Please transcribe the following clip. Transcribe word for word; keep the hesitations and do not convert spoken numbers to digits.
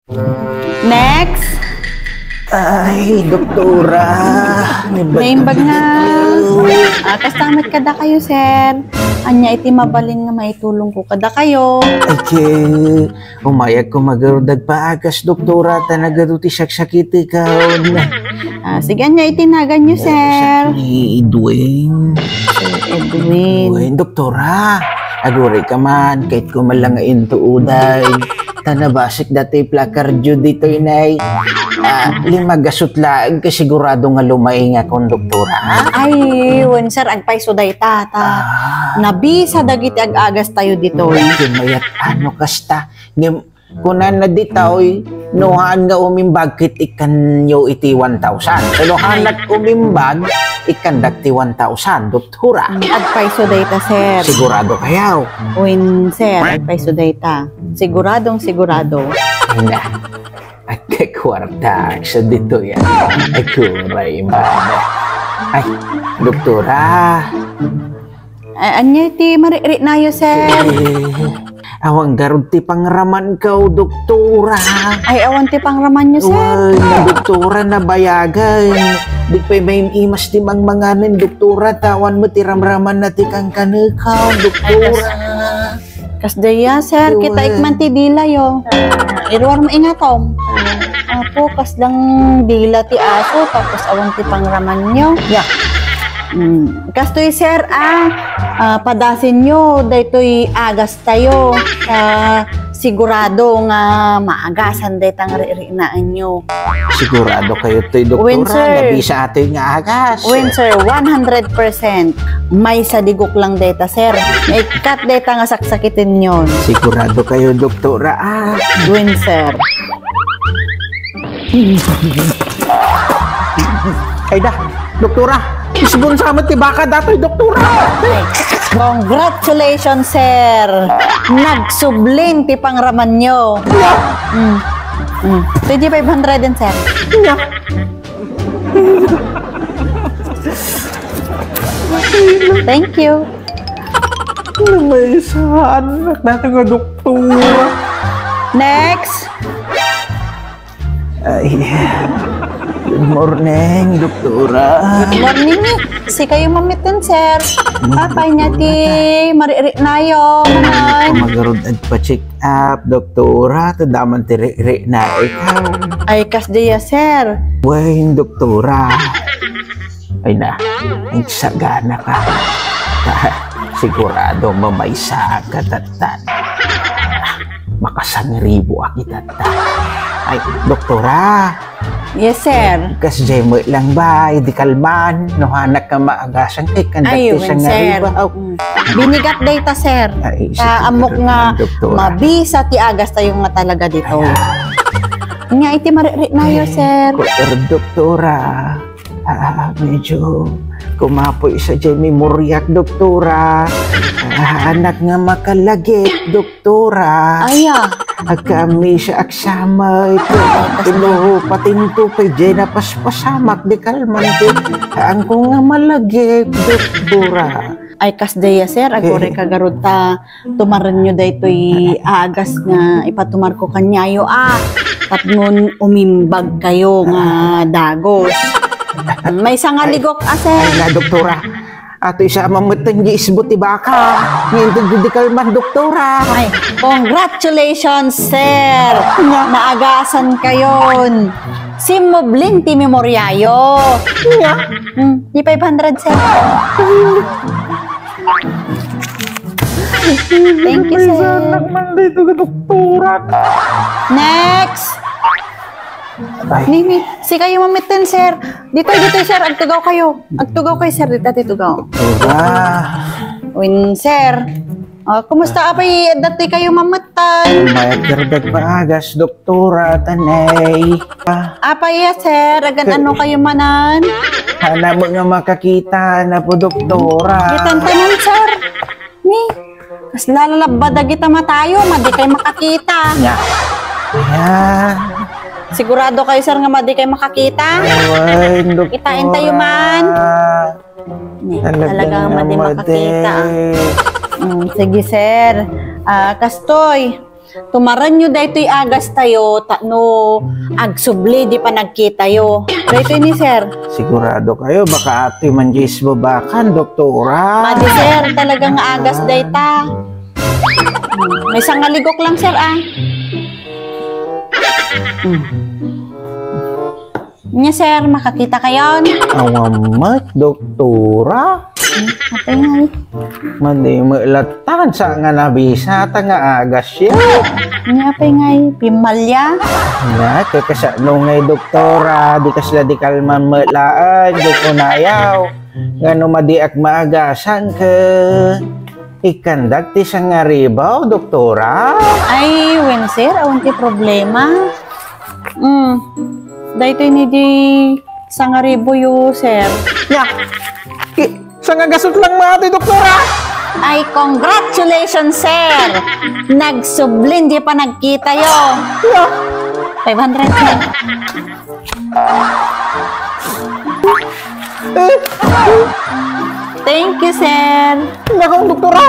Next. Ay, doktora. Naimbag nga. Ah, kasta met kadakayo, sir. Ania iti mabalin nga maitulongko kadakayo? Ay, ke, umayag ko magarud agpaagas, doktora, ta nagadu ti saksakitek. Ah, sige, ania iti naganyo, sir? Ni Edwin. Sir Edwin. Edwin, doktora. Aguray ka man, kahit ko man lang nga intuuday. Ta nabasik dati placard ditoy, nay. Ah, lima gasut laeng, kasigurado nga lumay nga kon doktora. Ay, wen, sir, agpayso dayta, ta. Nabisa dagiti ag-agas tayo ditoy. Ay, mayat ano kasta. Ngem, kunana ditoy, no haan nga umimbag ket ikkanyo iti one thousand. No haan umimbag, ikkandak ti one thousand, doktora. Agpayso dayta, sir. Sigurado kayaw? Wen, sir, agpayso dayta. Siguradong sigurado. Ay, na. Agkakwarta sa ditoy. Ay, kuray, mama. Ay, doktora. Ay, ania iti maririnayo, sir? Eh, awan garud ti pangramanko, doktora. Ay, awan ti pangramanyo, sir? Ay, na doktora, nabayagan. Di pay maim-imas ti mangmanganen, doktora. Tawan mo ti ramraman na ti kankaneko, doktora. Kasdaya, sir, kita ikman ti dila yo. Iruar mo ingatom. Apo, kaslang dila ti aso, tapos awan ti pangramanyo. Ya. Mm. Kastoy, sir, ah, ah, padasenyo daytoy agas tayo. Ah, sigurado nga maagasan daytang rinaanyo. Sigurado kayo to'y doktora, Wen, sir. Nabisa ato'y nga agas. Wen, sir, one hundred percent. Maysa digok lang dayta, sir. Ikat dayta nga saksakiten yon. Sigurado kayo, doktora, ah. Wen, sir. Ay da, doktora, isbon sa amin ti baka datoy, doktora. Congratulations, sir. Nagsublin ti pangramanyo. Mm. Mm. Twenty-five hundred din, sir. Thank you. Namaysa, anak natin nga doktora. Next. Ay, good morning, doktora. Good morning, eh. Sikayo mamiten, sir. Apay nga ti mariri nayo, manay. Magarud agpa-check up, doktora. Tadaman ti riri na ikaw. Ay, kasdaya, sir. Wen, doktora. Ay na, nagsagana ka. Sigurado mamaysa ka tattan. Makasangribo a kita. Ay, doktora. Yes, sir. Kasjay mo lang ba, di kalman, no hanak ka maagasan, eh, kandak Ay, ti wen, sangribo. Sir. Mm. Binigat dayta, sir. Ay, Ta amok nga mabisa ti agas tayo nga talaga dito. Nga iti mariri nayo, sir. Pero doktora, ah, medyo kumapoy sa dyan memoryak, doktora. Ah, anak nga makalagip, doktora. Aya. Agkami sa aksamay. Pero patinto pa dyan na paspasamak, di kalman, di. Ang ko nga malagip, doktora. Ay, kasdaya, sir. Agore ka garud ta tumaren nyo daytoy agas nga ipatumar ko kanyayo, ah. Tapnon umimbag kayo nga dagos. May sangaligok, ah, sir. Ay, na, doktora. Ato isa mameten di isbo ti baka. Ngayon, di kalman, doktora. Ay, congratulations, sir. Naagasan kayon. Simublin ti memoryayo. Nga. Hmm, di five hundred, sir. Thank you, sir. Anak man dito ka doktora. Next. Ay, Nini, sikayo mamiten, sir. Dito, dito, sir. Agtugaw kayo. Agtugaw kayo, sir. Dito, dito, tugaw. doktora. Win, sir. Ah, kumusta apay dati kayo mamatay? Mayat gardag maagas, doktora, tanay. Ah, Apay, yes, sir. Agan ano kayo manan? Hana mo nga makakita na po, doktora. Itantanan, sir. Ni, mas lalabada kita matayo, madi kayo makakita. Nya. Ayan. Sigurado kayo, sir, nga madi kayo makakita? Ay, doktora. Kitain tayo man. Ni, Talaga talagang nga, madi madi. Makakita. Mm, sige, sir. Ah, kastoy. Tumaranyo daytoy agastayo, ta no agsubli di panagkitayo. Daytoy ni sir. Sigurado kayo, baka atoy man diay isbabakan, doktora. Madi, sir, talaga nga agas dayta. May sangaligok lang, sir, ah. Hmm. Nya, sir, makakita kayon? Awan met, doktora. Apay ngay? Madi met latta, sa nga nabisata nga agas ya. Nya, apay ngay? Pimmalya? Nya, kasano ngay, doktora? Di kasla di kalman met laeng, di kunayaw. Ngano madiak maagasan ket ikkandak ti sangaribu, doktora? Ay, wen, sir, awan ti problema. Mm. Daytoy ni di sangaribu yo, sir. Nya, ki-, sangagasut lang mati, doktora? Ay, congratulations, sir! Nagsublin di panagkitayo. Nya. Five hundred, sir. Eh, Thank you, sir. Nako, doktora!